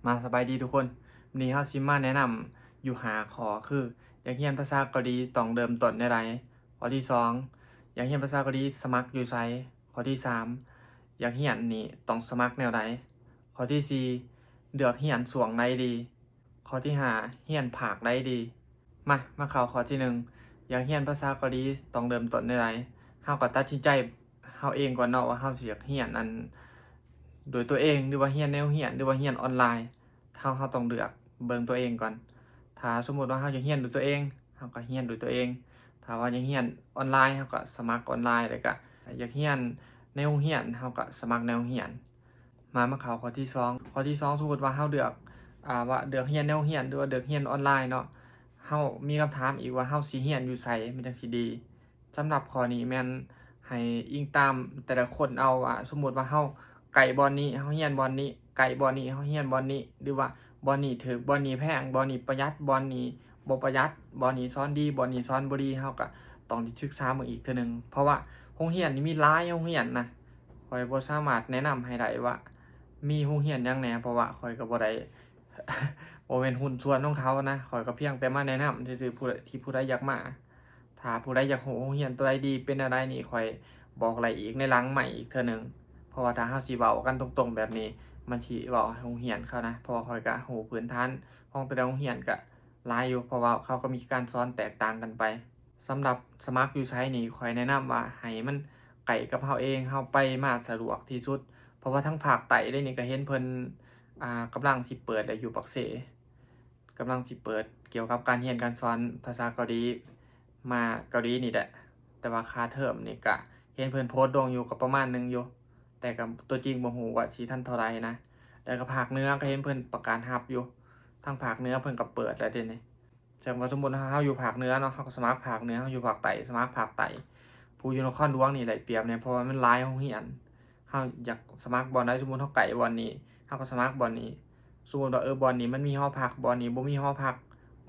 ມາ ສະບາຍດີທຸກຄົນ. ມື້ນີ້ເຮົາຊິມາແນະນຳຢູ່ຫ້າຂໍ້ ຄື ຢາກຮຽນພາສາເກົາຫຼີຕ້ອງເລີ່ມຕົ້ນແນວໃດ? ຂໍ້ທີສອງ ຢາກຮຽນພາສາເກົາຫຼີສະໝັກຢູ່ໃສ? ຂໍ້ທີສາມ ຢາກຮຽນນີ້ຕ້ອງສະໝັກແນວໃດ? ຂໍ້ທີສີ່ ເລືອກຮຽນຊ່ວງໃດດີ? ຂໍ້ທີຫ້າ ຮຽນພາກໃດດີ? ມາ ມາເຂົ້າຂໍ້ທີໜຶ່ງ ຢາກຮຽນພາສາເກົາຫຼີຕ້ອງເລີ່ມຕົ້ນແນວໃດ? ເຮົາກໍຕັດສິນໃຈເຮົາເອງກ່ອນເນາະ ວ່າເຮົາຊິຢາກຮຽນອັນ ໂດຍຕົວເອງ ຫຼືວ່າຮຽນໃນໂຮງຮຽນ ຫຼືວ່າຮຽນອອນລາຍ. ເຮົາ ເຮົາຕ້ອງເລືອກເບິ່ງຕົວເອງກ່ອນ. ຖ້າສົມມຸດວ່າເຮົາຢາກຮຽນໂດຍຕົວເອງ ເຮົາກໍຮຽນໂດຍຕົວເອງ. ຖ້າວ່າຢາກຮຽນອອນລາຍ ເຮົາກໍສະໝັກອອນລາຍ ແລ້ວກໍຢາກຮຽນໃນໂຮງຮຽນ ເຮົາກໍສະໝັກໃນໂຮງຮຽນ. ມາ ມາເຂົ້າຂໍ້ທີສອງ. ຂໍ້ທີສອງ ສົມມຸດວ່າເຮົາເລືອກ ອາ ວ່າເລືອກຮຽນໃນໂຮງຮຽນ ຫຼືວ່າເລືອກຮຽນອອນລາຍເນາະ, ເຮົາມີຄຳຖາມອີກວ່າເຮົາຊິຮຽນຢູ່ໃສ ມັນຈັ່ງຊິດີ? ສຳລັບຂໍ້ນີ້ແມ່ນໃຫ້ອີງຕາມແຕ່ລະຄົນເອົາວ່າ ສົມມຸດວ່າເຮົາໃກ້ບ່ອນນີ້ ເຮົາຮຽນບ່ອນນີ້, ໃກ້ບ່ອນນີ້ ເຮົາຮຽນບ່ອນນີ້ ຫຼືວ່າບ່ອນນີ້ຖືກ ບ່ອນນີ້ແພງ ບ່ອນນີ້ປະຢັດ ບ່ອນນີ້ບໍ່ປະຢັດ ບ່ອນນີ້ສອນດີ ບ່ອນນີ້ສອນບໍ່ດີ ເຮົາກໍຕ້ອງໄດ້ສຶກສາເບິ່ງອີກເທື່ອໜຶ່ງ. ເພາະວ່າໂຮງຮຽນນີ້ມີຫຼາຍໂຮງຮຽນນະ, ຂ້ອຍບໍ່ສາມາດແນະນຳໃຫ້ໄດ້ວ່າມີໂຮງຮຽນຫຍັງແດ່ ເພາະວ່າຂ້ອຍກໍບໍ່ໄດ້ ບໍ່ແມ່ນຫຸ້ນສ່ວນຂອງເຂົານະ, ຂ້ອຍກໍພຽງແຕ່ມາແນະນຳຊື່ໆ ຜູ້ໃດ ທີ່ຜູ້ໃດຢາກມາ. ຖ້າຜູ້ໃດຢາກຮູ້ໂຮງຮຽນຕົວໃດດີ ເປັນແນວໃດນີ້ ຂ້ອຍບອກໄດ້ອີກໃນຫຼັງໄມອີກເທື່ອໜຶ່ງ, ເພາະວ່າຖ້າເຮົາຊິເວົ້າກັນຕົງໆແບບນີ້ ມັນຊິເວົ້າໃຫ້ໂຮງຮຽນເຂົານະ, ເພາະວ່າຂ້ອຍກະຮູ້ພື້ນຖານຂອງແຕ່ລະໂຮງຮຽນກະຫຼາຍຢູ່, ເພາະວ່າເຂົາກໍມີການສອນແຕກຕ່າງກັນໄປ. ສຳລັບສະໝັກຢູ່ໃສນີ້ ຂ້ອຍແນະນຳວ່າໃຫ້ມັນໃກ້ກັບເຮົາເອງ, ເຮົາໄປມາສະດວກທີ່ສຸດ, ເພາະວ່າທາງພາກໃຕ້ເດນີ້ກໍເຫັນເພິ່ນ ອ່າ ກຳລັງຊິເປີດແລ້ວ ຢູ່ປາກເຊ ກຳລັງຊິເປີດກ່ຽວກັບການຮຽນການສອນພາສາເກົາຫຼີ ມາເກົາຫຼີນີ້ແຫຼະ, ແຕ່ວ່າຄ່າເທີມນີ້ກະເຫັນເພິ່ນໂພສລົງຢູ່ ກໍປະມານໜຶ່ງຢູ່, ແຕ່ກໍຕົວຈິງບໍ່ຮູ້ວ່າຊິທັນເທົ່າໃດນະ. ແລ້ວກໍພາກເໜືອກໍເຫັນເພິ່ນປະກາດຮັບຢູ່, ທາງພາກເໜືອເພິ່ນກໍເປີດແລ້ວເດນີ້. ເຊິ່ງວ່າສົມມຸດເຮົາ ເຮົາຢູ່ພາກເໜືອເນາະ ເຮົາກໍສະໝັກພາກເໜືອ, ເຮົາຢູ່ພາກໃຕ້ສະໝັກພາກໃຕ້. ຜູ້ຢູ່ນະຄອນຫຼວງນີ້ໄດ້ປຽບແດ່ ເພາະວ່າມັນຫຼາຍໂຮງຮຽນ, ເຮົາຢາກສະໝັກບ່ອນໃດ ສົມມຸດເຮົາໃກ້ບ່ອນນີ້ ເຮົາກໍສະໝັກບ່ອນນີ້. ສົມມຸດວ່າ ເອີ ບ່ອນນີ້ມັນມີຫໍພັກ ບ່ອນນີ້ບໍ່ມີຫໍພັກ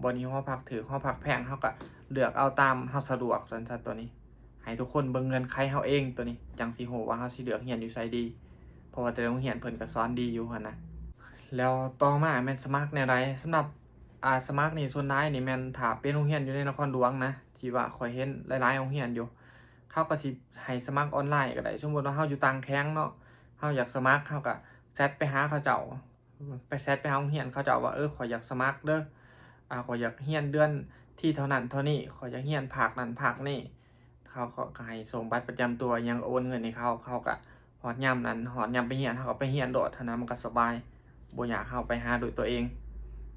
ບ່ອນນີ້ຫໍພັກຖືກ ຫໍພັກແພງ ເຮົາກໍເລືອກເອົາຕາມເຮົາສະດວກ ວ່າຊັ້ນຊະ. ໂຕນີ້ໃຫ້ທຸກຄົນເບິ່ງເງື່ອນໄຂເຮົາເອງ, ໂຕນີ້ຈັ່ງຊິຮູ້ວ່າເຮົາຊິເລືອກຮຽນຢູ່ໃສດີ, ເພາະວ່າແຕ່ລະໂຮງຮຽນເພິ່ນກໍສອນດີຢູ່ຫັ້ນນະ. ແລ້ວຕໍ່ມາແມ່ນສະໝັກແນວໃດ? ສຳລັບ ອາ ສະໝັກນີ້ ສ່ວນຫຼາຍນີ້ແມ່ນຖ້າເປັນໂຮງຮຽນຢູ່ໃນນະຄອນຫຼວງນະ ທີ່ວ່າຂ້ອຍເຫັນຫຼາຍໆໂຮງຮຽນຢູ່ ເຂົາກໍຊິໃຫ້ສະໝັກອອນລາຍກໍໄດ້. ສົມມຸດວ່າເຮົາຢູ່ຕ່າງແຂວງເນາະ ເຮົາຢາກສະໝັກ ເຮົາກໍແຊັດໄປຫາເຂົາເຈົ້າ ໄປແຊັດໄປຫາໂຮງຮຽນເຂົາເຈົ້າວ່າ ເອີ ຂ້ອຍຢາກສະໝັກເດີ້ ອາ ຂ້ອຍຢາກຮຽນເດືອນທີເທົ່ານັ້ນເທົ່ານີ້ ຂ້ອຍຢາກຮຽນພາກນັ້ນພາກນີ້. ເຂົາກໍໃຫ້ສົ່ງບັດປະຈຳຕົວຫຍັງ ໂອນເງິນໃຫ້ເຂົາ ເຂົາກໍ ຮອດຍາມນັ້ນ ຮອດຍາມໄປຮຽນ ເຮົາກໍໄປຮຽນໂລດຫັ້ນນະ, ມັນກໍສະບາຍ ບໍ່ຍາກເຮົາໄປຫາດ້ວຍຕົວເອງ.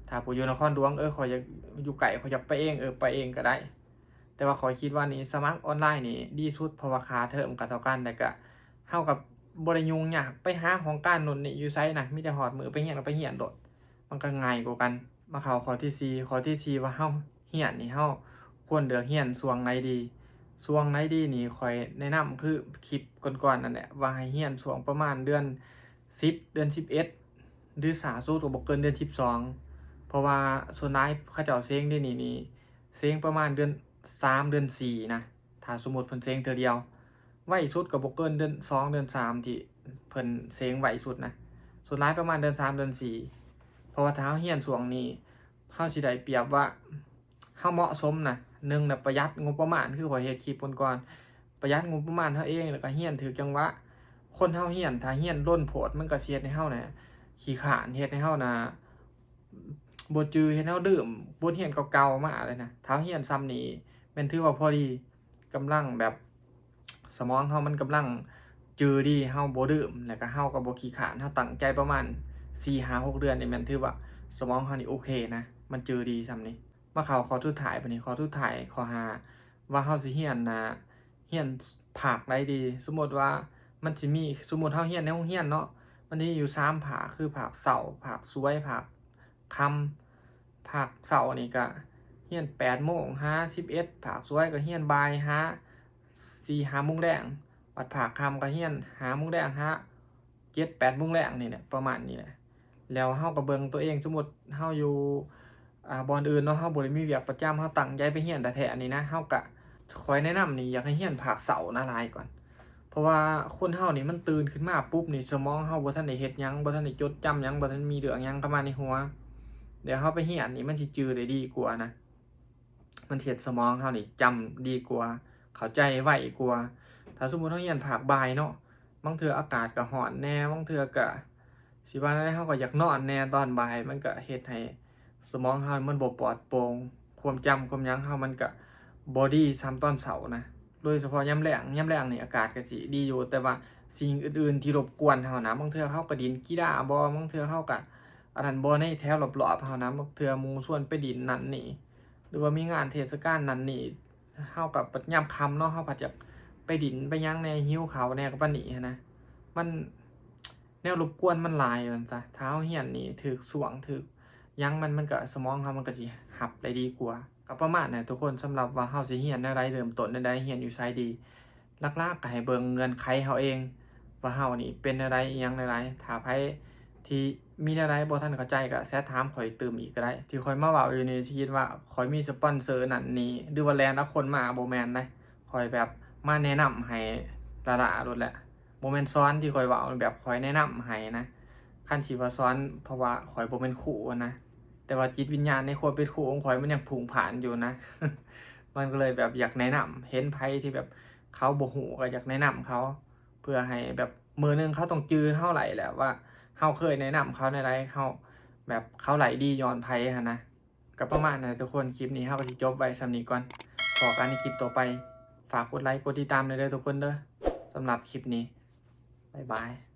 ຖ້າຜູ້ຢູ່ນະຄອນຫຼວງ ເອີ ຂ້ອຍຢາກຢູ່ໃກ້ ຂ້ອຍຢາກໄປເອງ ເອີ ໄປເອງກໍໄດ້. ແຕ່ວ່າຂ້ອຍຄິດວ່ານີ້ ສະໝັກອອນລາຍນີ້ດີສຸດ ເພາະວ່າຄ່າເທີມກໍເທົ່າກັນ ແລ້ວກໍເຮົາກໍບໍ່ໄດ້ຫຍຸ້ງຍາກໄປຫາຫ້ອງການໂນ່ນນີ້ຢູ່ໃສນະ, ມີແຕ່ຮອດມື້ໄປຮຽນກໍໄປຮຽນໂລດ ມັນກໍງ່າຍກວ່າກັນ. ມາເຂົ້າຂໍ້ທີສີ່ ຂໍ້ທີສີ່ວ່າເຮົາຮຽນນີ້ ເຮົາຄວນເລືອກຮຽນຊ່ວງໃດດີ? ຊ່ວງໃດດີນີ້ ຂ້ອຍແນະນຳຄືຄລິບກ່ອນໆນັ້ນແຫຼະ ວ່າໃຫ້ຮຽນຊ່ວງປະມານເດືອນສິບ ເດືອນສິບເອັດ ຫຼືຊ້າສຸດກໍບໍ່ເກີນເດືອນສິບສອງ ເພາະວ່າສ່ວນຫຼາຍເຂົາເຈົ້າເສັງດຽວນີ້ນີ້ ເສັງປະມານເດືອນສາມ ເດືອນສີ່ນະ. ຖ້າສົມມຸດເພິ່ນເສັງເທື່ອດຽວ ໄວສຸດກໍບໍ່ເກີນເດືອນສອງ ເດືອນສາມ ທີ່ເພິ່ນເສັງໄວສຸດນະ, ສ່ວນຫຼາຍປະມານເດືອນສາມ ເດືອນສີ່. ເພາະວ່າຖ້າເຮົາຮຽນຊ່ວງນີ້ ເຮົາຊິໄດ້ປຽບວ່າເຮົາເໝາະສົມນະ, ໜຶ່ງນະ ປະຢັດງົບປະມານ ຄືຂ້ອຍເຮັດຄລິບກ່ອນໆ ປະຢັດງົບປະມານເຮົາເອງ ແລ້ວກໍຮຽນຖືກຈັງຫວະ. ຄົນເຮົາຮຽນ ຖ້າຮຽນດົນໂພດ ມັນກໍຊິເຮັດໃຫ້ເຮົານະຂີ້ຄ້ານ ເຮັດໃຫ້ເຮົານະ ບໍ່ຈື່ ເຮັດໃຫ້ເຮົາລືມບົດຮຽນເກົ່າໆມາເລີຍນະ. ຖ້າເຮົາຮຽນຊ່ຳນີ້ແມ່ນຖືວ່າພໍດີ, ກຳລັງແບບ ສະໝອງເຮົາມັນກຳລັງຈື່ດີ ເຮົາບໍ່ລືມ ແລ້ວກະເຮົາກໍບໍ່ຂີ້ຄ້ານ ເຮົາຕັ້ງໃຈປະມານສີ່ ຫ້າ ຫົກເດືອນນີ້ ແມ່ນຖືວ່າສະໝອງເຮົານີ້ໂອເຄນະ ມັນຈື່ດີຊ່ຳນີ້. ມາເຂົ້າຂໍ້ສຸດທ້າຍບາດນີ້ ຂໍ້ສຸດທ້າຍ ຂໍ້ຫ້າ ວ່າເຮົາຊິຮຽນນະ ຮຽນພາກໃດດີ? ສົມມຸດວ່າມັນຊິມີ ສົມມຸດເຮົາຮຽນໃນໂຮງຮຽນເນາະ ມັນຈະມີຢູ່ສາມພາກ ຄືພາກເຊົ້າ ພາກສວຍ ພາກຄ່ຳ. ພາກເຊົ້ານີ້ກະຮຽນແປດໂມງຫາສິບເອັດ, ພາກສວຍກະຮຽນບ່າຍຫາສີ່ຫ້າໂມງແລງ, ບັດພາກຄ່ຳກະຮຽນຫ້າໂມງແລງຫາເຈັດແປດໂມງແລງນີ້ແຫຼະ ປະມານນີ້ແຫຼະ. ແລ້ວເຮົາກໍເບິ່ງຕົວເອງ ສົມມຸດເຮົາຢູ່ ອ່າ ບ່ອນອື່ນເນາະ ເຮົາບໍ່ໄດ້ມີວຽກປະຈຳ ເຮົາຕັ້ງໃຈໄປຮຽນແທ້ໆນີ້ນະ ເຮົາກະ ຂ້ອຍແນະນຳນີ້ ຢາກໃຫ້ຮຽນພາກເຊົ້ານະຫຼາຍກ່ອນ. ເພາະວ່າຄົນເຮົານີ້ມັນຕື່ນຂຶ້ນມາປຸບນີ້ ສະໝອງເຮົາບໍ່ທັນໄດ້ເຮັດຫຍັງ ບໍ່ທັນໄດ້ຈົດຈຳຫຍັງ ບໍ່ທັນມີເລື່ອງຫຍັງເຂົ້າມາໃນຫົວ ແລ້ວເຮົາໄປຮຽນນີ້ມັນຊິຈື່ໄດ້ດີກວ່ານະ ມັນຊິເຮັດສະໝອງເຮົານີ້ຈຳດີກວ່າ ເຂົ້າໃຈໄວກວ່າ. ຖ້າສົມມຸດເຮົາຮຽນພາກບ່າຍເນາະ ບາງເທື່ອອາກາດກໍຮ້ອນແດ່ ບາງເທື່ອກໍ ຊິວ່າແນວໃດ ເຮົາກໍຢາກນອນແດ່ຕອນບ່າຍ ມັນກໍເຮັດໃຫ້ສະໝອງເຮົາມັນບໍ່ປອດໂປ່ງ ຄວາມຈຳຄວາມຫຍັງເຮົາມັນກໍບໍ່ດີສ່ຳຕອນເຊົ້ານະ ໂດຍສະເພາະຍາມແລງ ຍາມແລງນີ້ອາກາດກໍຊິດີຢູ່ ແຕ່ວ່າສິ່ງອື່ນໆທີ່ລົບກວນເຮົານະ ບາງເທື່ອເຮົາກໍຫຼິ້ນກິລາບໍ ບາງເທື່ອເຮົາກໍອັນນັ້ນບໍ ໃນແຖວລອບໆເຮົານະ ບາງເທື່ອໝູ່ຊວນໄປຫຼິ້ນນັ້ນນີ້ ຫຼືວ່າມີງານເທດສະການນັ້ນນີ້ ເຮົາກໍບັດຍາມຄ່ຳເນາະ ເຮົາພັດຢາກໄປຫຼິ້ນໄປຫຍັງແດ່ ຫິວເຂົ້າແດ່ ກໍປານນີ້ຫັ້ນນະ ມັນ ແນວລົບກວນມັນຫຼາຍວ່າຊັ້ນຊະ. ຖ້າເຮົາຮຽນນີ້ຖືກຊ່ວງຖືກຫຍັງມັນ ມັນກໍ ສະໝອງເຮົາມັນກໍຊິຮັບໄດ້ດີກວ່າ. ກໍປະມານນັ້ນທຸກຄົນ ສຳລັບວ່າເຮົາຊິຮຽນແນວໃດ ເລີ່ມຕົ້ນແນວໃດ ຮຽນຢູ່ໃສດີ ຫຼັກໆກໍໃຫ້ເບິ່ງເງື່ອນໄຂເຮົາເອງ ວ່າເຮົານີ້ເປັນແນວໃດ ອີ່ຫຍັງແນວໃດ. ຖ້າໃຜທີ່ມີແນວໃດບໍ່ທັນເຂົ້າໃຈກໍແຊັດຖາມຂ້ອຍຕື່ມອີກກໍໄດ້. ທີ່ຂ້ອຍມາເວົ້າຢູ່ນີ້ ຊິຄິດວ່າຂ້ອຍມີສະປອນເຊີນັ້ນນີ້ ຫຼືວ່າແລ່ນເອົາຄົນມາ ບໍ່ແມ່ນເດ້. ຂ້ອຍແບບມາແນະນຳໃຫ້ລ້າໆໂລດແຫຼະ. ບໍ່ແມ່ນສອນທີ່ຂ້ອຍເວົ້າ ແບບຂ້ອຍແນະນຳໃຫ້ນະ. ຄັນຊິວ່າສອນ ເພາະວ່າຂ້ອຍບໍ່ແມ່ນຄູນະ ແຕ່ວ່າຈິດວິນຍານໃນຄວາມເປັນຄູຂອງຂ້ອຍມັນຍັງພຸ່ງພານຢູ່ນະ. ມັນກໍເລີຍແບບຢາກແນະນຳ ເຫັນໃຜທີ່ແບບເຂົາບໍ່ຮູ້ກໍຢາກແນະນຳເຂົາ ເພື່ອໃຫ້ແບບມື້ໜຶ່ງເຂົາຕ້ອງຈື່ເຮົາໄດ້ແຫຼະ ວ່າເຮົາເຄີຍແນະນຳເຂົາແນວໃດ ເຮົາແບບເຂົາໄດ້ດີຍ້ອນໃຜຫັ້ນນະ. ກໍປະມານນັ້ນແຫຼະທຸກຄົນ ຄລິບນີ້ເຮົາກໍຊິຈົບໄວ້ສ່ຳນີ້ກ່ອນ. ພໍ້ກັນໃນຄລິບຕໍ່ໄປ. ຝາກກົດໄລກົດຕິດຕາມແດ່ເດີທຸກຄົນເດີ. ສຳລັບຄລິບນີ້ ບາຍບາຍ.